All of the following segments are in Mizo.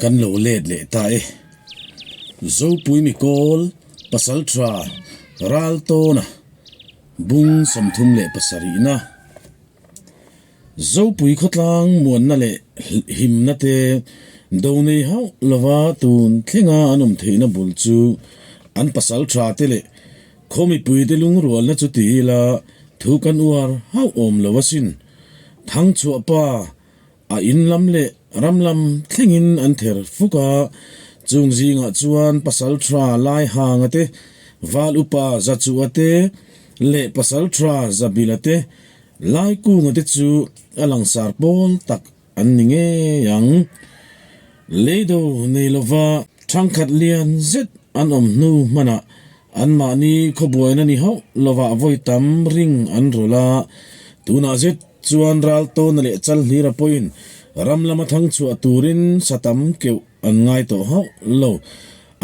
Kan lo let leh ta e. Zopui Mikawl Pasaltha Raltawna bung 37na. Zopui khawtlang muanna leh himna te do nei hauh lova tun thlenga an awm theihna bul chu an pasaltha te leh khaw mipuite lungrualna chu ti ila thu kan uar hauh awm lo asin. Thangchhuahpa A in lam leh ram lam thlengin an ther fuk a, chung zingah chuan Pasaltha Laihanga te, Val Upa Zachua te leh Pasaltha Zabila te, Laikunga te chu a langsar pawl tak an ni ngei ang. Leido nei lova thangkhat lian zet an awm hnu hmanah anmahni khawbuaina ni hauh lovah vawi tam ring an rawlh a, tunah zet Chuan Raltawna leh Chalhlira pawhin ram lama thang chhuah turin sa tam keuh an ngai tawh hauh lo.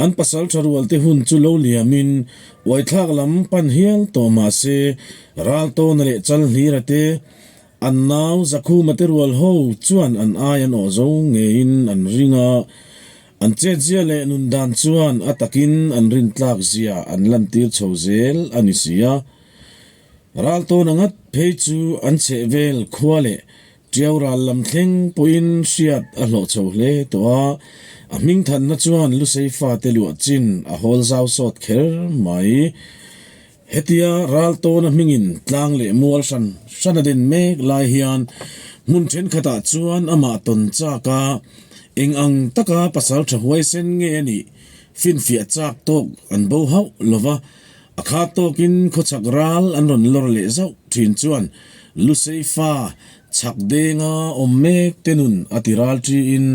An pasal tha rualte hun chu lo liamin uaithlak lam pan hial tawh mah se, Raltawna leh Chalhlira te, an nau Zakhuma te rual ho chuan an ai an awh zo ngeiin an ring a. An chetzia leh nun dan chuan a takin an rintlak zia an lantir chho zel a ni si a. Raltawna ngat phei chu an chheh vel khua leh Tiau ral lam thleng pawhin hriat a hlawh chho hle tawh a, a hmingthanna chuan Lusei fate luah chin a hawl zau sawt kher mai. Hetia Raltawna hmingin tlang leh mual hran hran a den mek lai hian hmun thenkhatah chuan amah tawn chak a, eng ang taka pasal tha huaisen nge a nih finfiah chak tawk an bo hauh lo va, A khat tawkin khawchhak ral an rawn lawr leh zauh thin chuan Lusei fa chhak denga awm mek te nun a ti ral tiin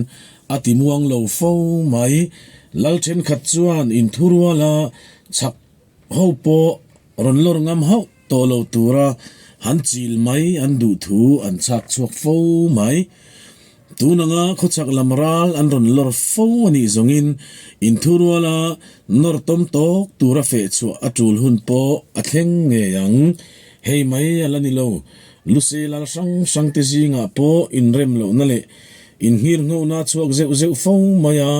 a ti muang lo fo mai. Lal thenkhat chuan inthuruala chhak ho pawh rawn lawr ngam hauh tawh lo tura han chil mai an duh thu an chhak chhuak fo mai. Tun anga khawchhak lam ral an rawn lawr fo a nih zawngin inthuruala nawr tawm tawk tura feh chhuah a tul hun pawh a thleng ngei ang. Hei mai a la ni lo, Lusei lal hrang hrang te zingah pawh inrem lohna leh inngirnghohna a chhuak zeuh zeuh fo mai a,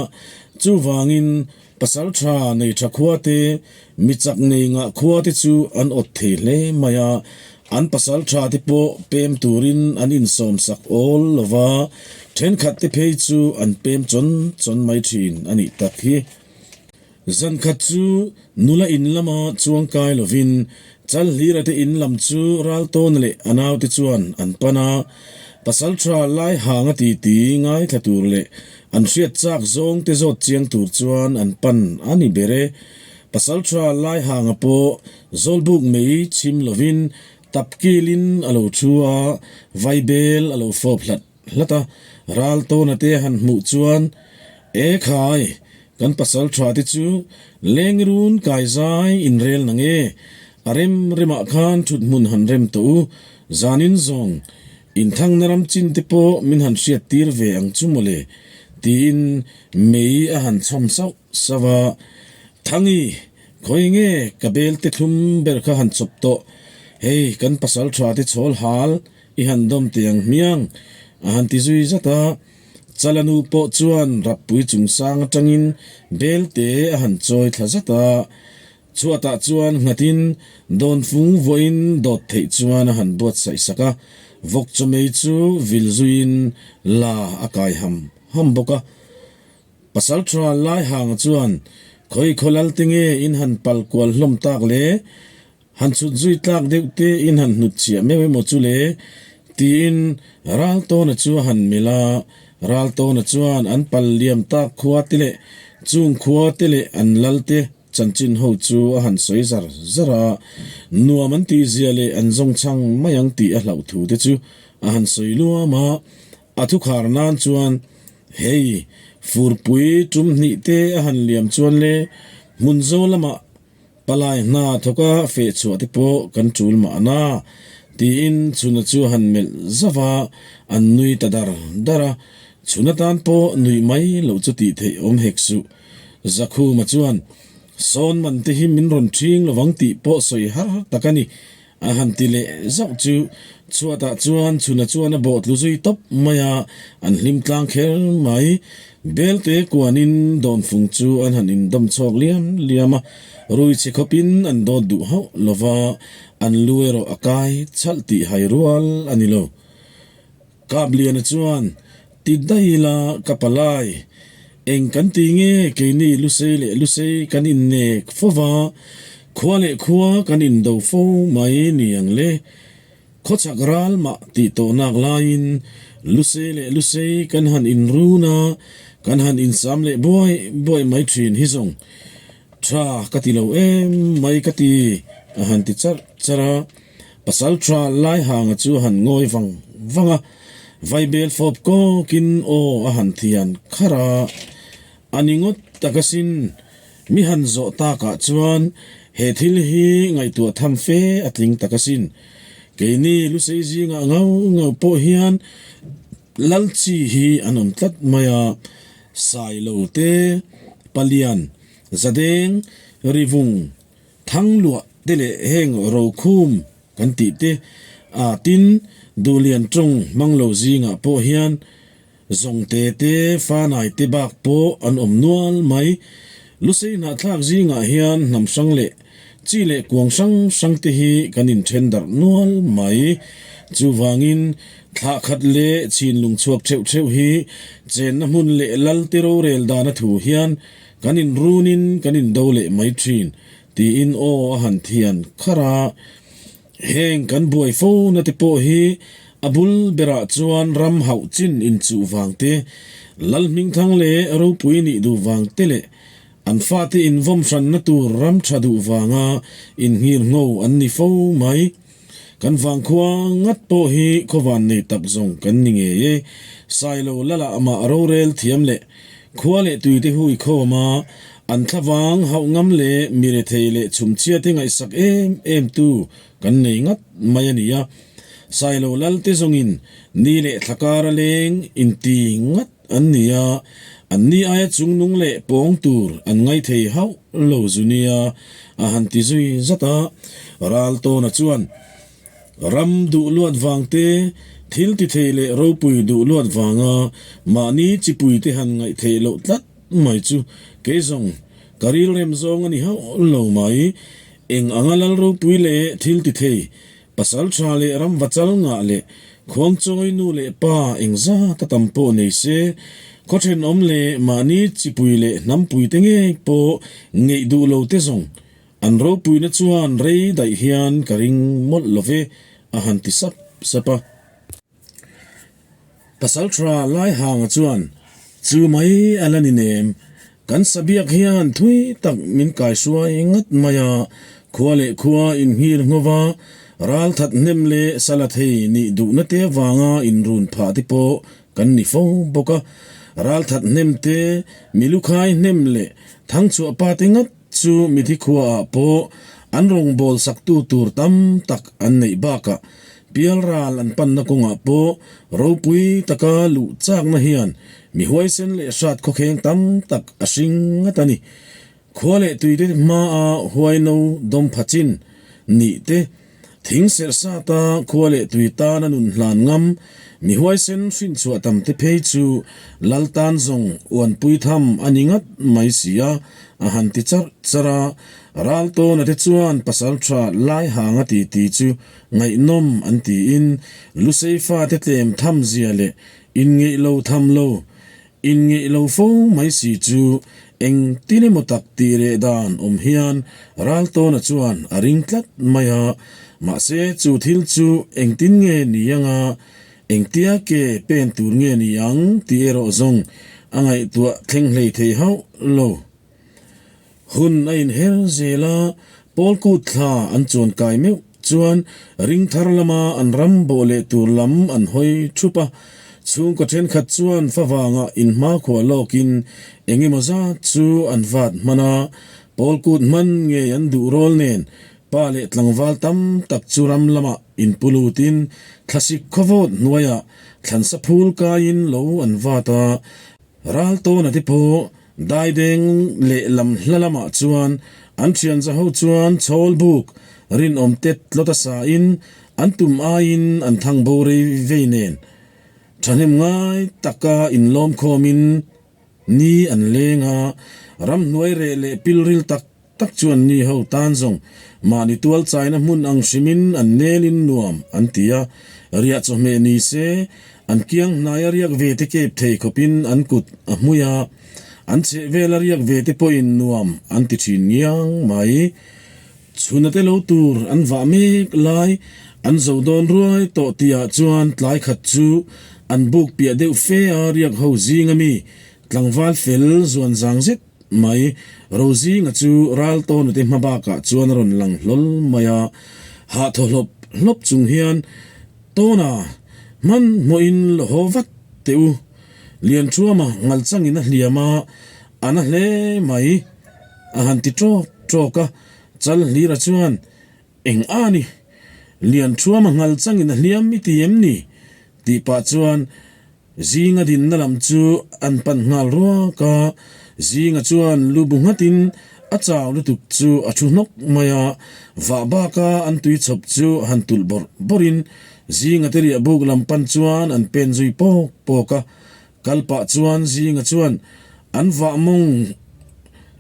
chuvangin pasal tha nei tha khua te, mi chak nei ngah khua te chu an awt thei hle mai a, an pasal tha te pawh pem turin an insawm sak awl lo va, thenkhat te phei chu an pem chawn chawn mai thin a nih tak hi. Zankhat chu nula in lama chuang kai lovin Chalhlira te in lam chu Raltawna leh a naute chuan an pan a, pasal tha lai hang a titi ngaithla tur leh an hriat chak zawng te zawt chiang tur chuan an pan a ni ber e. Pasal tha lai hanga pawh zawlbuk mei chhim lovin tap kilin a lo thu a, vaibel a lo fawp hlat hlat a, Raltawna te han hmuh chuan, E khai, kan pasal tha te chu lengrun kaizai inrel na nge? A rem remah khan thut hmun han rem tawh u, zanin zawng inthangna ram chin te pawh min han hriat tir ve ang chu mawle, tiin mei a han chhawm sauh sauh a. Thangi, khawi nge ka bel te thlum ber kha han chawp tawh, hei kan pasal tha te chhawl hal I han dawm teh ang hmiang, a han ti zui zat a. Chalanu pawh chuan Rappui chungsang atangin belte a han chawi thla zat a. Chhuatah chuan nghatin dawnfung vuahin dawt theih chuan a han buatsaih sak a. Vawk chawmei chu vil zuiin la a kai ham ham bawk a. Pasalṭha Laihanga chuan, Khawi khawlal te nge in han pal kual hlawm tak le? Han chhut zui tlak deuh te in han hnut chhiah meuh emaw chu le? tiin Raltawna chu a han melh a. Raltawna chuan an pal liam tak khua te leh chung khua te leh an lal te chanchin ho chu a han sawi zar zar a. Nuam an tih zia leh an zawngchhang mai ang tih a hlauh thu te chu a han sawi luam a. A thukhar nan chuan hei furpui tum hnih te a han liam chuan le hmun zo lamah Palai hna thawka feh chhuah te pawh kan tul mahna, tiin Chhuna chu a han melh zauh a, an nui ta dar dar a. Chhuna tan pawh nuih mai loh chu tih theih awm hek suh. Zakhuma chuan, Sawn man te hi min rawn ṭhing lovang tih pawh sawi har tak a ni. A han ti leh zauh chu chhuatah chuan chhuna chuan a bawh tlu zui tawp mai a, an hlim tlang kher mai. Belte kuanin dawnfung chu an han indawm chhawk liam liam a, rui chhe khawpin an dawt duh hauh lo va, an lu erawh a kai chhalh tih hai rual a ni lo. Kapliana chuan, Ti daih ila ka palai, eng kan ti nge keini Lusei leh Lusei kan innek fo va, khua leh khua kan indo fo mai ni ang le. Khawchhak ral mah tih tawh nak laiin Lusei leh Lusei kan han inrun a, kan han insam leh buai buai mai thin hi zawng. Tha ka ti lo em mai ka ti, a han ti charh charh a. Pasal tha Laihanga chu a han ngawi vang vang a, vaibel fawp kawkin aw a han thian kharh a. A ni ngawt tak asin, mi han zawh takah chuan he thil hi ngaihtuah tham fe a tling tak asin. Keini Lusei zingah ngau ngau pawh hian Lalchi hi an awm tlat mai a, Sailo te, Palian, Zadeng, Rivung, Thangluah te leh heng Rokhum kan tih te a tin Duhlian tawng hmang lo zingah pawh hian Zawngte te Fanai te bak pawh an awm nual mai. Lusei hnahthlak zingah hian hnam hrang leh chi leh kuang hrang hrang te hi kan inthen darh nual mai. Chuvangin thlah khat leh chhinlung chhuak theuh theuh hi chenna hmun leh lal te rorel dana thu hian Kan inrunin kan indo leh mai thin, tiin aw a han thian kharh a. Heng kan buai fo na te pawh hi a bul berah chuan ram hauh chin inchuh vang te, Lal Hmingthang leh ropui nih duh vang te leh an fate invawm hranna tur ram tha duh vanga innghirngho an ni fo mai. Kan vangkhua ngat pawh hi khawvan nei tak zawng kan ni ngei e. Sailo Lala mah rorel thiam leh khua leh tuite hui khawm a, an thlavang hauh ngam leh mi rethei leh chhumchhia te ngaihsak em em tu kan nei ngat mai a ni a. Sailo Lal te zawngin ni leh thla kar a leng inti ngat an ni a, an ni aia chungnung leh pawng tur an ngaithei hauh lo zu nia a han ti zui zat a. Raltawna chuan, Ram duh luat vang te, thil ti thei leh ropui duh luat vanga mahni chipui te han ngaih theih loh tlat mai chu kei zawng ka rilrem zawng a ni hauh lo mai. Eng anga lal ropui leh thil ti thei Pasal tha leh ram va chal ngah leh khuangchawi nu leh pa engzat a tam pawh nei se, khaw thenawm leh mahni chipui leh hnampui te ngei pawh ngeih duh lo te zawng an ropuina chuan rei daih hian ka ring mawlh lo ve, a han ti sap sap a. Pasal tha Laihanga chuan, Chu mai a la ni nem, kan sabiak hian thui tak min kaihruai ngat mai a, khua leh khua inhngir nghova ral that hnem leh sala thei nih duhna te avanga inrun phah te pawh kan ni fo bawk a, ral that hnem te, milukhai hnem leh thangchhuah pa te ngat Chu mithi khuaah pawh an rawngbâwl saktu tûr tam tak an neih bâkah pialrâl an panna kawngah pawh ropui taka luh châkna hian mi huaisen leh hrat khawkhêng tam tak a hring ngat a ni. Khua leh tuite hmaa huaino dawm pha chin nih te, Thing serh sata khua leh tui tana nun hlan ngam, mi huaisen hrinchhuah tam te phei chu Lal tan zawng uanpui tham a ni ngat mai si a, a han ti charh charh a. Raltawna te chuan pasal tha Laihanga titi chu ngaihnawm an tiin Lusei fate tlem tham zia leh inngeih lo tham lo Inngeih lo fo mai si chu engtin emaw tak tih reh dan awm hian Raltawna chuan a ring tlat mai a, mahse chu thil chu engtin nge ni anga engtia ke pen tur nge ni ang tih erawh zawng a ngaihtuah thleng hlei thei hauh lo. Hun a inher zel a, Paul kut thla an chuan kai meuh chuan ring thar lama an ram bawh leh tur lam an hawi thup a. Chhungkaw thenkhat chuan favangah inhmakhua lawkin eng emaw zat chu an vat hman a, Paul kut hman ngei an duh rawl nen pa leh tlangval tam tak chu ram lamah inpu lutin thlasik khawvawt hnuaiah thlansa phul kaiin lo an vat a. Raltawna te pawh Daideng leh lam hla lamah chuan an thianza ho chuan chhawl buk Rinawm tet tlawt a sa in an tum aiin an thang bo rei vei nen thahnem ngai taka inlawm khawmin ni an leng a, ramhnuai reh leh pilril tak tak chu an ni ho tan zawng mahni tual chaina hmun ang hrimin an nelin nuam an ti a, riah chawhmeh ni se an kiang hnaia riak ve te kep thei khawpin an kut a hmui a, an chhehvela riak ve te pawhin nuam an ti thin ngiang mai. Chhuna te lo tur an vah mek lai an zo dawn ruai tawh tihah chuan tlai khat chu an buk piah deuh fe a riak ho zing ami tlangval fel zuan zang zet mai Rozinga chu ral tawna te hma bakah chuan a rawn lang hlawl mai a, hah thaw hlawp hlawp chung hian Tawna hmanhmawhin la haw vat teh u, Lianthuama ngalchangin a hliam a, a na hle mai. A han ti ṭawk ṭawk a, Chal hlira chuan, Eng a ni? Lianthuama nghal changin a hliam i ti em ni? tih pah chuan Zinga dinna lam chu an pan nghal ruak a, Zinga chuan lu bu nghatin a chau lutuk chu a thu hnawk mai a, vah baka an tui chhawp chu han tulh bawrh bawrhin Zinga te riah buk lam pan chuan an pen zui pawk pawk a, Kal pah chuan Zinga chuan an vah mawng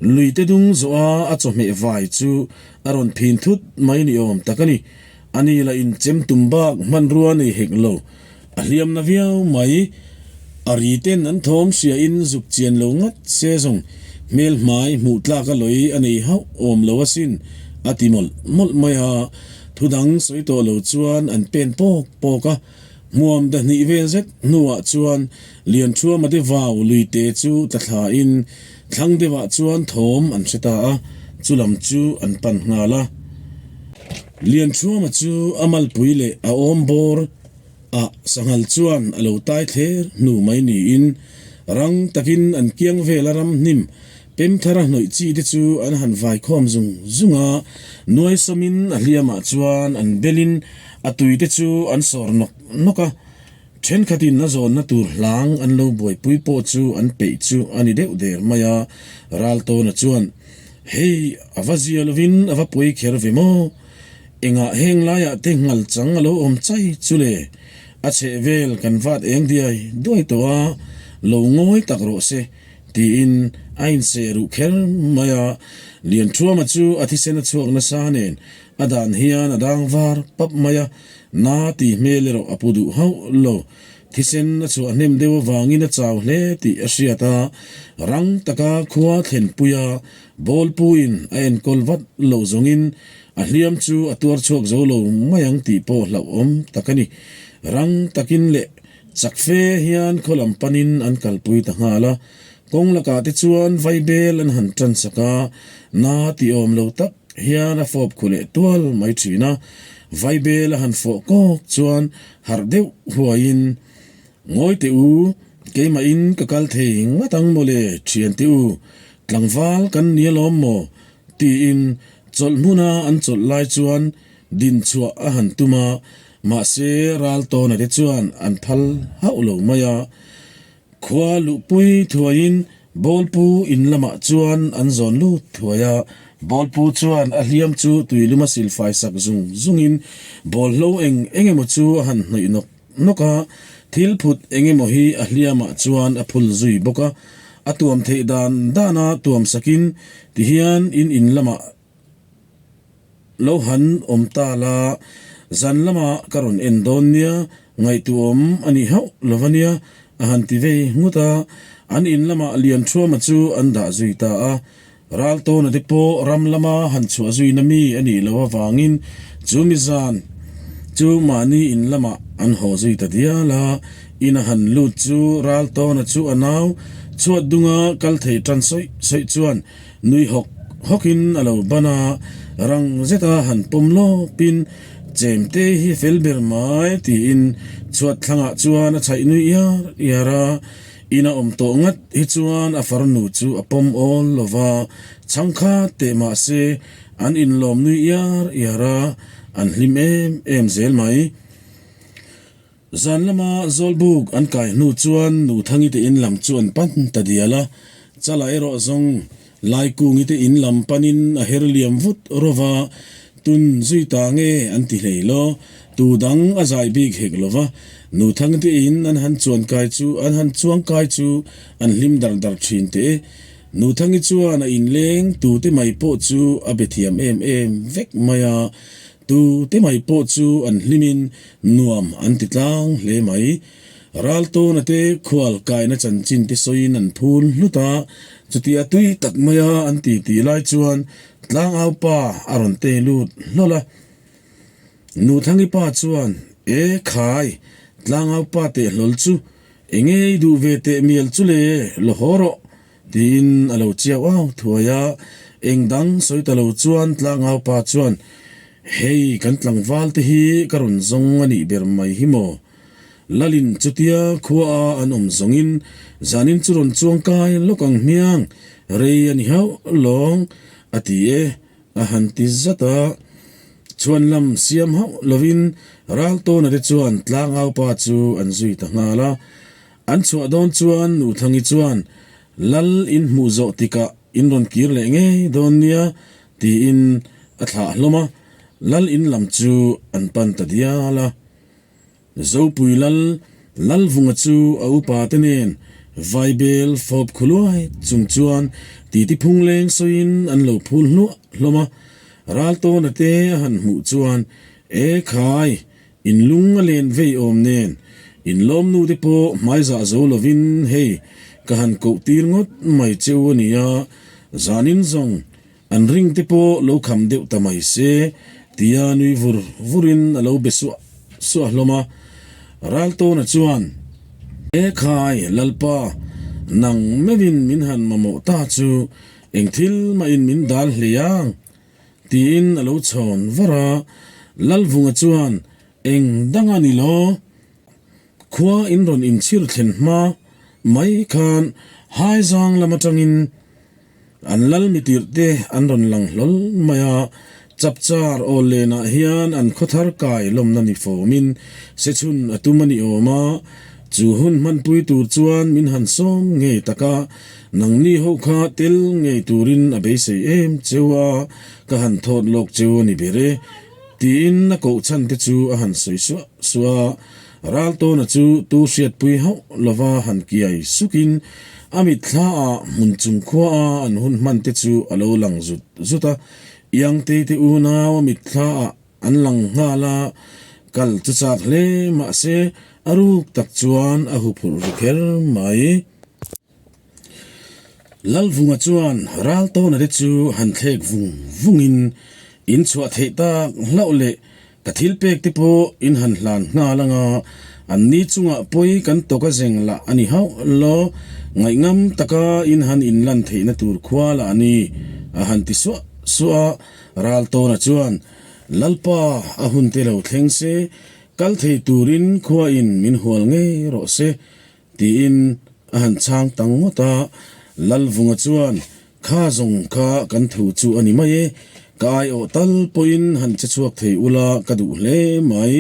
lui te dung zawh a a chawhmeh vai chu a rawn phin thut mai ni awm tak a ni. A ni lah in chem tum bak hmanrua nei hek lo. A hliam na viau mai. A ri ten an thawm hria in zuk chian lo ngat se zawng hmel hmai hmuh tlak a lawi a nei hauh awm lo asin a ti mawlh mawlh mai a. Thudang sawi tawh lo chuan an pen pawk pawk a. Hmuam dahnih vel zet hnuah chuan Lianthuama te vau luite chu tla thlain thlang deuhah chuan thawm an hre ta a, chu lam chu an pan nghal a. Lianthuama chu a malpui leh a awm bawr ah sanghal chuan a lo tai thler hnu mai niin rang takin an kiang vela ram hnim pem thara hnawih chi te chu an han vai khawm zung zung a, nuai sawmin a hliamah chuan an belin A tui te chu an sawr nawk nawk a, thenkhatin a zawnna tur hlang an lo buaipui pawh chu an peih chu a ni deuh der mai a, Raltawna chuan, Hei, a va zia lovin a va pawi kher ve maw? Engah heng laiah te nghal chang a lo awm chai chu le? A chheh vel kan vat eng diai duai tawh a, lo ngawi tak rawh se, tiin a inseh ruh kher mai a, Lianthuama chu a thisen a chhuak nasa nen A dan hian a dang var pap mai a, na tih hmel erawh a pu duh hauh lo. Thisen a chhuah hnem deuh avangin a chau hle tih a hriat a, rang taka khua thlenpuia bawlpuiin a enkawl vat loh zawngin a hliam chu a tuar chhuak zo lo mai ang tih pawh hlauhawm tak a ni. Rang takin leh chak fe hian khaw lam panin an kalpui ta nghal a, kawng lakah te chuan vaibel an han tan sak a, na tih awm lo tak hian a fawp khu leh tual mai thin a, vaibel a han fawh kawk chuan harh deuh huaiin, Ngawi teh u, keimahin ka kal thei ngat ang mawle thian teh u, tlangval kan ni alawm maw? tiin chawlh hmuna an chawlh lai chuan din chhuah a han tum a, mahse ral tawna te chuan an phal hauh lo mai a. Khua luhpui thuaiin Bawlpu in lamah chuan an zawn lut thuai a, Bawlpu chuan a hliam chu tuilum a silfai sak zung zungin bawlhlo eng eng emaw chu a han hnawih nawk nawk a, thil phut eng emaw hi a hliamah chuan a phul zui bawk a, a tuam theih dan dana tuam sakin tihian in in lamah Lo han awm ta la, zan lamah ka rawn en dawn nia, ngaihtuahawm a nih hauh lo va nia, a han ti vei nghut a. An in lamah Lianthuama chu an dah zui ta a. Raltawna te pawh ram lama han chhuah zuina mi a nih loh avangin chu mi zan chu mahni in lamah an haw zui ta dial a. In a han lut chu Raltawna chu a nau chhuat dunga kal thei tan sawih sawih chuan Nui hawk hawkin a lo ban a, rang zeta han pawm lawpin Chemte hi fel ber mai tiin chhuat thlangah chuan a chhaih nui iar iar a. Ina awm tawh ngat hi chuan a farnu chu a pawm awl lo va, chhangkhat teh mah se an inlawm nui iar iar a, an hlim em em zel mai. Zan lama Zawlbuk an kai hnu chuan Nuthangi te in lam chu an pan ta dial a, Chala erawh zawng Laikungi te in lam panin a her liam vut rawva. tun zui ta nge an ti hlei law, tu dang a zai bik hek lo va, Nuthang te in an han chuan kai chu an han chuang kai chu an hlim dar dar thin teh e. Nuthangi chuan a inleng tu te mai pawh chu a be thiam em em vek mai a, tu te mai pawh chu an hlimin nuam an ti tlang hle mai. Raltawna te khual kaina chanchin te sawiin an phul hlut a, chutia tui tak maia an ti tih lai chuan tlangau pa a rawn tei lut hlawl a. Nuthangi pa chuan, E khai, tlangau pa teh hlawl chu enge i duh ve teh mial chu le, la haw rawh, tiin a lo chiau au thuai a. Eng dang sawi ta lo chuan tlangau pa chuan, Hei kan tlangval te hi ka rawn zawng a nih ber mai hi maw? Lalin chutia khua a an awm zawngin zanin chu rawn chuang kai lawk ang hmiang, rei a ni hauh lawng, a ti e, a han ti zat a. Chhuan lam siam hauh lovin Raltawna te chuan tlangaupa chu an zui ta nghal a. An chhuah dawn chuan Nuhthangi chuan, Lal in hmuh zawh tikah in rawn kir leh ngei dawn nia, tiin a thlah hlawm a. Lal in lam chu an pan ta dial a. Zopui Lal, Lalvunga chu a upa te nen Vaibel fawp khuluai chung chuan titi phung leng sawiin an lo phul hluah hlawm a. Raltawna te a han hmuh chuan, E khai, in lung a len vei awm nen, in lawmnu te pawh hmaizah zo lovin hei ka han koh tir ngawt mai cheu a nia, zanin zawng An ring te pawh lo kham deuh ta mai se, tia nui vur vurin a lo be suah suah hlawm a. Raltawna chuan, E khai, Lalpa, nang meuhin min han mamawh ta chu eng thil mahin min dal hlei ang? tiin a lo chhawn var a. Lalvunga chuan, Eng dang a ni lo, khua in rawn inchhir thlen hma mai khan Haizang lam atangin An lal mitirh te an rawn lang hlawl mai a, chapchar awl lenah hian an khawthar kai lawmna ni fawmin sechhun a tum a ni awm a, chu hun hmanpui tur chuan min han sawm ngei tak a, nangni ho kha tel ngei turin a beisei em cheu a, ka han thawt lawk cheu a ni ber e. Tiin a koh chhan te chu a han sawi suah suah a, Raltawna chu tu hriatpui hauh lova han kiai sukin a mitthla ah hmun chung khua a an hun hman te chu a lo lang zut zut a, Iangtei te unau a mitthla ah an lang nghal a, kal chu chak hle mahse a ruk tak chuan a huphurh ru kher mai. Lalvunga chuan Raltawna te chu han thlek vung vungin in chhuah theih tak hlauh leh ka thil pek te pawh in han hlan nghal anga an ni chungah pawi kan tawk a zeng lah a ni hauh lo, ngaihngam taka in han inlan theihna tur khua lah a ni a han ti suah suah a. Raltawna chuan Lalpa a hun te lo thleng se kal thei turin khua in min hual ngei rawh se Tiin a han chhang tang ngawt a, Lalvunga chuan, Kha zawng kha kan thu chu a ni mai e, ka aiawh tal pawhin han che chhuak thei ula ka duh hle mai.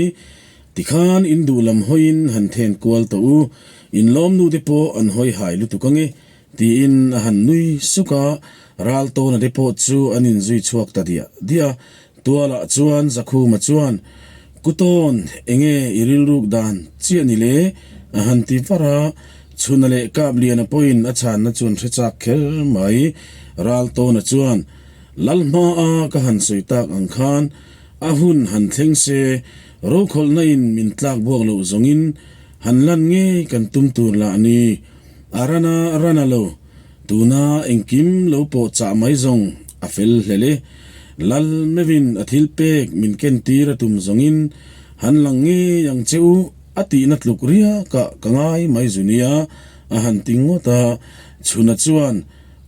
Tikhan in duh lam hawiin han then kual tawh u, in lawmnu te pawh an hawi hai lutuk ange, tiin a han nui suk a, Raltawna te pawh chu an inzui chhuak ta diah diah a. Tualah chuan Zakhuma chuan, Kutawn, enge i rilruk dan chiah ni le? a han ti var a. Chhuna leh Kapliana pawhin a chhanna chuan hre chak kher mai. Raltawna chuan, Lal hmaa ka han sawi tak ang khan a hun han thleng se, rokhawlhna in min tlak buak loh zawngin han lan ngei kan tum tur lah ni. A rana rana lo. Tuna engkim lo pawh chah mai zawng a fel hlel e. Lal meuhin a thil pek min ken tir a tum zawngin han lang ngei ang che u a tihna tluk riakah ka ngai mai zu nia a han ti ngawt a. Chhuna chuan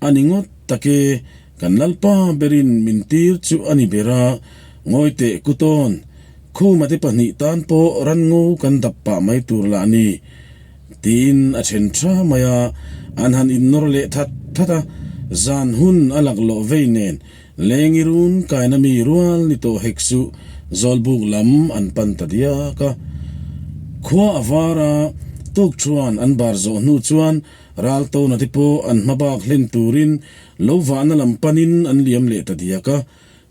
a ni ngawt tak e, kan Lalpa berin min tir chu a ni ber a, ngawi teh kutawn, khuma te pahnih tan pawh ranngo kan dap pah mai tur lah a ni. Tiin a then tha mai a, an han innawr leh that that a, zan hun a laklawh vei nen lengi run kaina mi rual ni tawh hek suh Zawlbuk lam an pan ta diak a. Khua a var a, tuk chuan an bar zawh hnu chuan Raltawna te pawh an hma bak hlen turin lo vahna lam panin an liam leh ta diak a.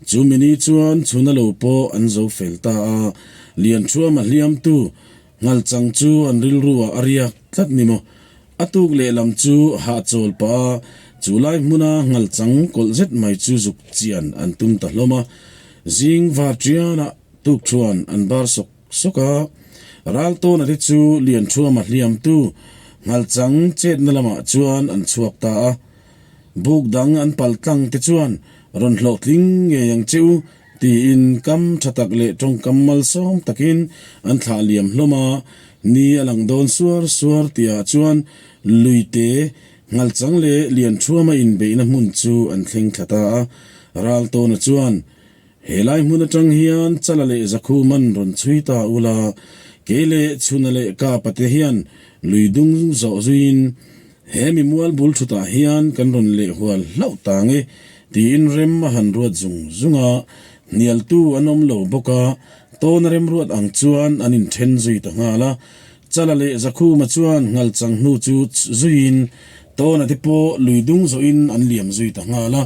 Chu mini chuan chhuna lo pawh an zo fel ta a, Lianṭhuama hliamtu Nghalchang chu an rilru ah a riak tlat ni maw? A tuk lehlam chu hahchawl pah a, chu lai hmuna Nghalchang kawlh zet mai chu zuk chian an tum ta hlawm a. Zing var ṭianah tukṭhuan an bar sawk sawk a, Raltawna te chu Lianṭhuama hliamtu Nghalchang chetna lamah chuan an chhuak ta a. Buk dang an pal tlang te chuan rawn hlawhtling ngei ang che u tiin kam tha tak leh tawngkam malsawm takin an thlah liam hlawm a, ni a lang dawn suar suar tihah chuan Luite, Nghalchang leh Lianṭhuama inbeihna hmun chu an thleng thla ta a, Raltawna chuan He lai hmun atang hian Chala leh Zakhu man rawn chhui ta ula, kei leh Chhuna leh Kapa te hian lui dung zawh zuiin he mi mual bul thutah hian kan rawn leh hual hlauh ta nge tiin rem a han ruat zung zung a, hnialtu an awm lo bawk a, tawna remruat ang chuan an inthen zui ta nghal a. Chala leh Zakhuma chuan Nghalchang hnu chu zuiin Tawna te pawh lui dung zawhin an liam zui ta nghal a.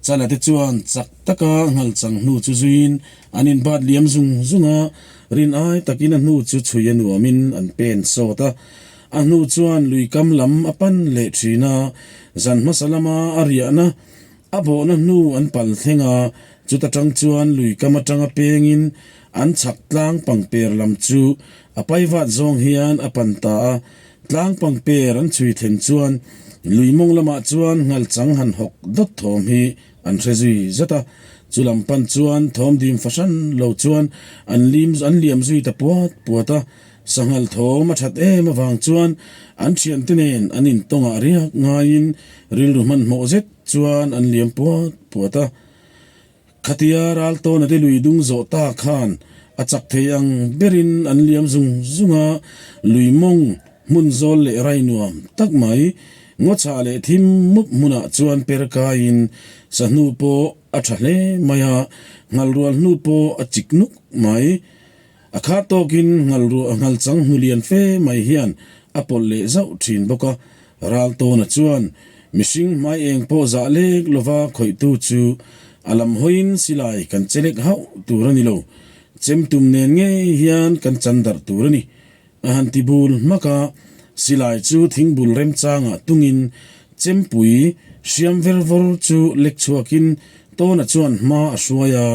Chala te chuan chak taka Nghalchang hnu chu zuiin an inbat liam zung zung a, rin ai takin a hnu chu chhui a nuamin an pen sawt a. A hnu chuan lui kam lam a pan leh thin a, zan hmasa lama a riahna A bawhna hnu an pal thleng a, chuta tang chuan lui kam atanga pengin an chhak tlang pangper lam chu a paivat zawng hian a pan ta a. Tlang pangper an chhui thlen chuan lui mawng lamah chuan nghalchang han hawk dawt thawm hi an hre zui zat a. Chu lam pan chuan thawm dim fahran lo chuan an lim an liam zui ta puat puat a. Sanghal thawm a that em avang chuan an thiante nen an intawngah riak ngaiin rilru hmanhmawh zet chuan an liam puat puat a. Khatia Raltawna te lui dung zawh ta khan a chak thei ang berin an liam zung zung a, lui mawng hmun zawl leh rai nuam tak mai ngawchhah leh thim mup hmunah chuan per kaiin sahnu pawh a tha hle mai a, nghalrual hnu pawh a chik nuk mai. A khat tawkin nghalruah nghalchang hnu lian fe mai hian a pawlh leh zauh thin bawk a, Raltawna chuan mihring hmai eng pawh zah lek lova khawihtu chu a lam hawiin silai kan che lek hauh tur a ni lo, chemtum nen ngei hian kan chan darh tur a ni. A han ti bul hmak a, silai chu thingbul remchangah tungin chempui hriam ver vawr chu lek chhuakin Tawna chuan hma a hruai a,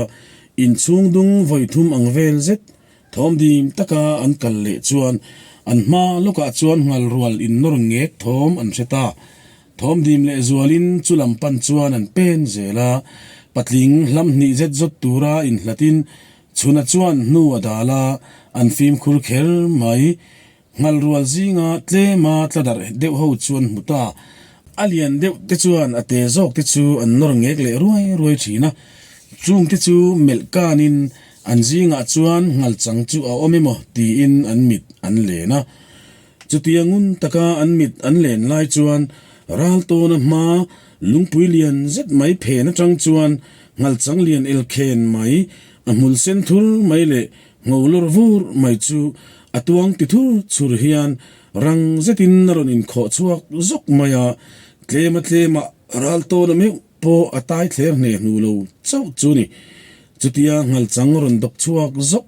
Inchhung dung vawi thum ang vel zet thawm dim taka an kal leh chuan an hma lawkah chuan nghal rual innawr ngek thawm an hre ta. Thawm dim leh zualin chu lam pan chuan an pen zel a, patling hlam hnih zet zawt tura inhlatin chhuna chuan hnu a dal a, an fimkhur kher mai. Nghal rual zinga tlema tla darh deuh ho chu an hmu ta. A lian deuh te chuan a te zawk te chu an nawr ngek leh ruai ruai thin a. Chung te chu melh kanin an zingah chuan nghal chang chu a awm emaw tiin an mit an len a. Chutia ngun taka an mit an len lai chuan ral tawna hma lungpui lian zet mai phen atang chuan nghal chang lian elkhen mai a hmul sen thur mai leh Ngo lawr vur mai chu a tuang ti thur chhur hian rang zetin a rawn inkhawh chhuak zawk mai a, tlema tlema ral tawn a meuh pawh a tai thler hne hnu lo chauh chu ni. Chutia nghalchang rawn dawk chhuak zawk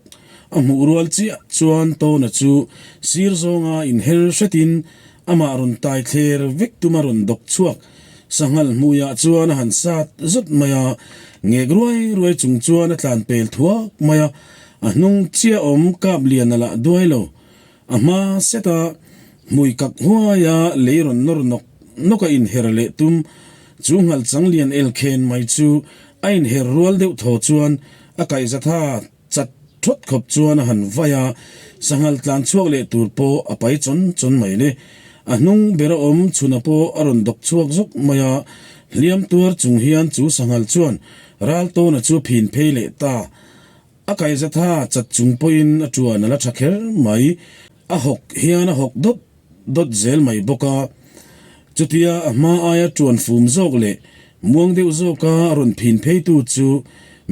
a hmuh rual chiah chuan Tawna chu sir zawnga inher hretin amah rawn tai thler vek tuma rawn dawk chhuak Sanghal hmuiah chuan a han sat zut mai a, ngek ruai ruai chung chuan a tlan pel thuak mai a, a hnung chiah awm kap lian a lah duai lo. A hma seta hmui kak huaia lei rawn nawr nawk nawk a inher leh tum chu nghal chang lian elkhen mai chu a inher rual deuh thaw chuan a kaihzatha Chat thawt khawp chuan a han vai a, sanghal tlan chhuak leh tur pawh a pai chawn chawn mai le. A hnung ber a awm chhuna pawh a rawn dawk chhuak zawk mai a, hliam tuar chung hian chu sanghal chuan ral tawna chu phin phei leh ta. A kaihzatha chat chung pawhin a tuan a la tha kher mai. A hawk hian a hawk dawt dawt zel mai bawk a, chutia a hma aia ṭuan fum zawk leh muang deuh zawka a rawn phin pheitu chu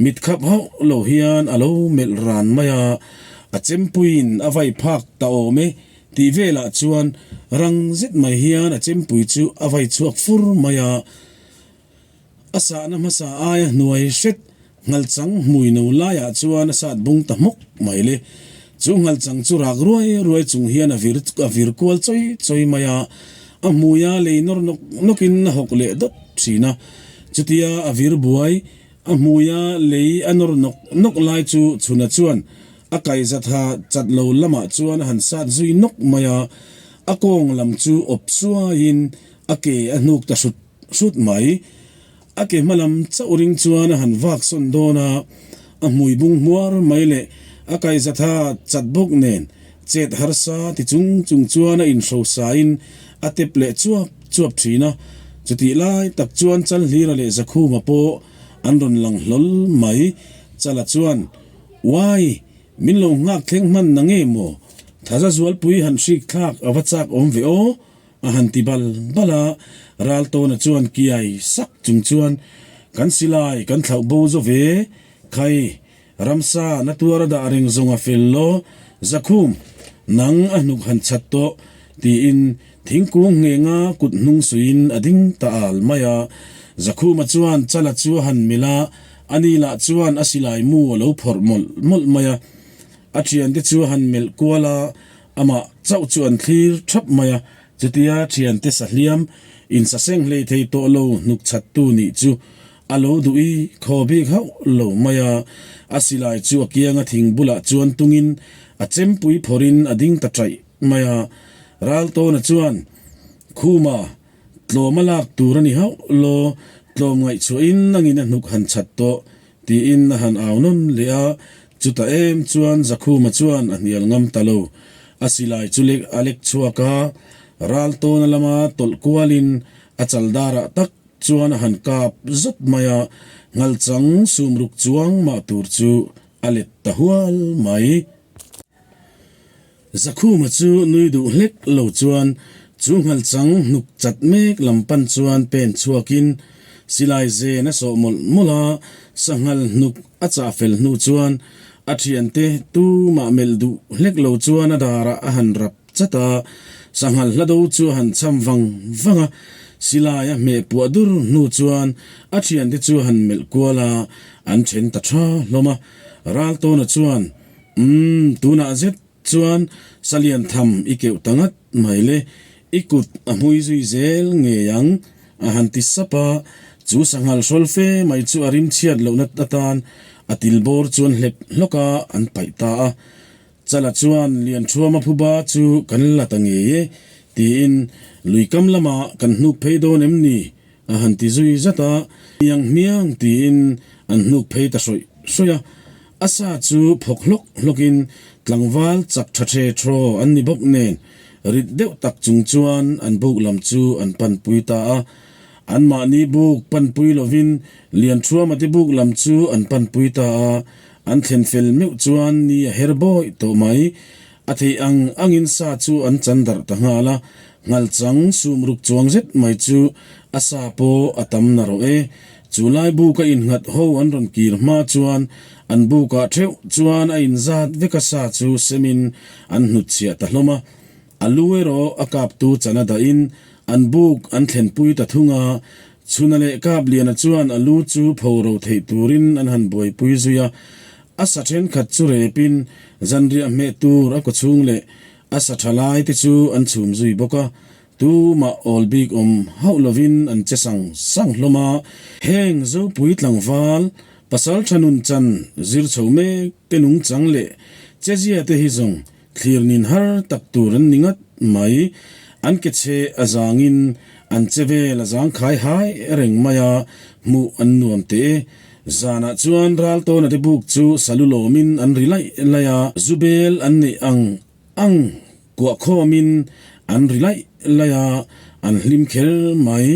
mit khap hauh lo hian a lo melh ran mai a, a chempuiin a vai phak ta awm e tih velah chuan rang zet mai hian a chempui chu a vai chhuak fur mai a. A sahna hmasa aia hnuai hret Nghalchang hmui no laiah chuan a sat bung ta hmawk mai le. Chu nghalchang chu rak ruai ruai chung hian a vir a vir kual chawi chawi mai a, a hmuia lei nawr nawk nawkin a hawk leh dawt thin a. Chutia a vir buai, a hmuia lei a nawr nawk nawk lai chu Chhuna chuan a kaihzatha chat lo lamah chuan a han sat zui nawk mai a, a kawng lam chu awp suaiin a ke a hnuk ta hrut hrut mai. A ke hma lam chauh ring chuan a han vak sawn dawn a, a hmui bung hmuar mai leh a kaihzatha chat bawk nen chet harsa ti chung chung chuan a inhrosain a tep leh chuap chuap thin a. Chutih lai tak chuan Chalhlira leh Zakhuma pawh an rawn lang hlawl mai. Chala chuan, Uai, min lo nghak thleng hman na nge maw? Thaza zualpui han hrik thlak a va chak awm ve aw? A han ti bal bal a, Raltawna chuan kiai sak chung chuan, Kan silai kan thlauh bo zo ve, khai, ramsa na tuar a dah reng zawng a fel law, Zakhum, nang a hnuk han chhat tawh, tiin thingkung nghenga kut hnung suiin a ding ta al mai a. Zakhuma chuan Chala chu a han melh a, ani lah chuan a silai mu a lo phawrh mawlh mawlh mai a. A thiante chu a han melh kual a, Amah chauh chu an thlir thap mai a, chutia thiante sahliam insaseng hlei thei tawh lo hnuk chhattu nih chu a lo duh i khaw bik hauh lo mai a. A silai chu a kianga thing bulah chuan tungin a chempui phawrhin a ding ta chaih mai a. Raltawna chuan, Khuma, tlawm a lak tur a ni hauh lo, tlawm ngaihchhuahin nangin a hnuk han chhat tawh Tiin a han au nawn leh a, chutah em chuan Zakhuma chuan a hnial ngam ta lo. A silai chu lek a lek chhuak a, ral tawna lama tawlh kualin a chal darah tak chuan a han kap zat mai a, nghalchang sumruk chuang mah tur chu a let ta hual mai. Zakhuma chu nui duh hlek lo chuan chu nghalchang hnuk chat mek lam pan chuan pen chhuakin silai zen a sawh mawlh mawlh a, sanghal hnuk a chah fel hnu chuan a thiante tumah melh duh hlek lo chuan a darah a han rap chat a, sanghal hlado chu a han cham vang vang a, silai a hmeh puah dur hnu chuan a thiante chu a han melh kual a, an then ta tha hlawm a, Raltawna chuan Umm, tunah zet chuan Salian tham i keuh ta ngat mai le, i kut a hmui zui zel ngei ang, a han ti sap a, chu sanghal hrawl fe mai chu a rim chhiat lohna atan a til bawr chuan hlep hlawk a an paih ta a. Chala chuan Lianṭhuama phuba chu kan la ta ngei e, tiin lui kam lamah kan hnuk phei dawn em ni? A han ti zui zat a, hmiang hmiang tiin an hnuk phei ta hrawih hrawih a. A sa chu phawk hlawk hlawkin tlangval chak tha the thaw an ni bawk nen rit deuh tak chung chuan an buk lam chu an panpui ta a. Anmahni buk panpui lovin Lianṭhuama te buk lam chu an panpui ta a, an thlen fel meuh chuan ni a her bawih tawh mai. A theih ang angin sa chu an chan darh ta nghal a, nghalchang sumruk chuang zet mai chu a sa pawh a tam na rawh e. Chu lai buka innghat ho an rawn kir hma chuan an bukah theuh chuan a inzat vek a sa chu semin an hnutchhiah ta hlawm a. A lu erawh a kaptu chan a dahin an buk an thlenpui ta thung a, Chhuna leh Kapliana chuan a lu chu pho ro theih turin an han buaipui zui a. A sa thenkhat chu repin zanriah hmeh tur a kawchhung leh a sa tha lai te chu an chhum zui bawk a, tumah awl bik awm hauh lovin an che sang sang hlawm a. Heng Zopui tlangval, pasal tha nun chan zir chho mek te nungchang leh chezia te hi zawng Thlir nin har tak tur an ni ngat mai. An ke chhe a zangin an che vel a zang khai hai reng mai a, hmuh an nuam teh e. Zanah chuan Raltawna te buk chu salu lawmin an ri laih laih a, zu bel an neih ang ang kuah khawmin an ri laih laih a, an hlim kher mai.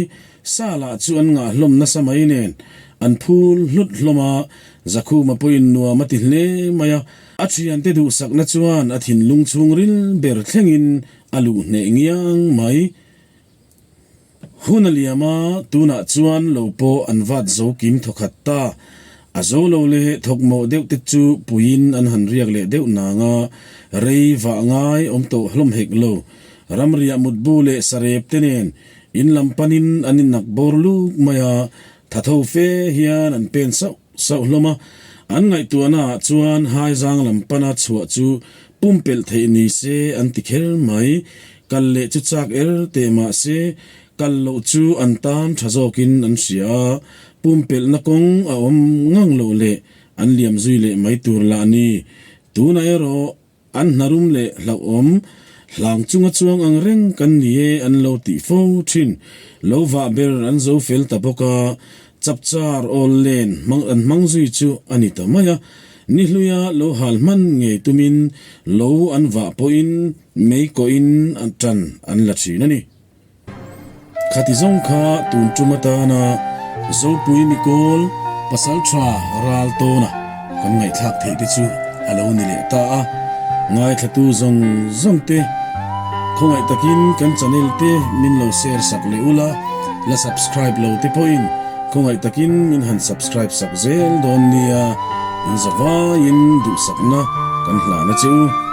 Sa lah chu an ngah hlawm nasa mai nen an phul hlut hlawm a, Zakhuma pawhin nuam a ti hle mai a. A thiante duhsakna chuan a thinlung chhungril ber thlengin a luh hneh ngiang mai. Hun a liam a, tunah chuan lo pawh an vat zo kim thawkhat ta. A zo lo leh thawkmawh deuh te chu puiin an han riak leh deuh nang a, rei vah ngai awm tawh hlawm hek lo. Ramriah mutbu leh sarep te nen in lam panin an innak bawr luk mai a, tha tho fe hian an pen sauh. sauh hlawm a. An ngaihtuahna ah chuan Haizang lam pana chhuah chu pumpelh theih ni se an ti kher mai. Kal leh chu chak er teh mah se, kal loh chu an tan tha zawkin an hria a, pumpelhna kawng a awm ngang loh leh an liam zui leh mai tur lah a ni. Tunah erawh An hnarum leh hlauhawm hlang chunga chuang ang reng kan ni e an lo tih fo thin. Lo vah ber an zo fel ta bawk a, chapchar awl len hmang an hmang zui chu a ni ta mai a. Ni hluia lo hal hman ngei tumin lo an vah pawhin mei kawhin tan an la thin a ni. Khati zawng kha tun tum atana Zopui Mikawl Pasaltha ral tawna kan ngaihthlak theih te chu a lo ni leh ta a. Ngaithlatu zawng zawng te khawngaih takin kan channel te min lo share sak leh ula, la subscribe lo te pawhin khawngaih takin min han subscribe sak zel dawn nia, in zavaiin duhsakna kan hlana che u.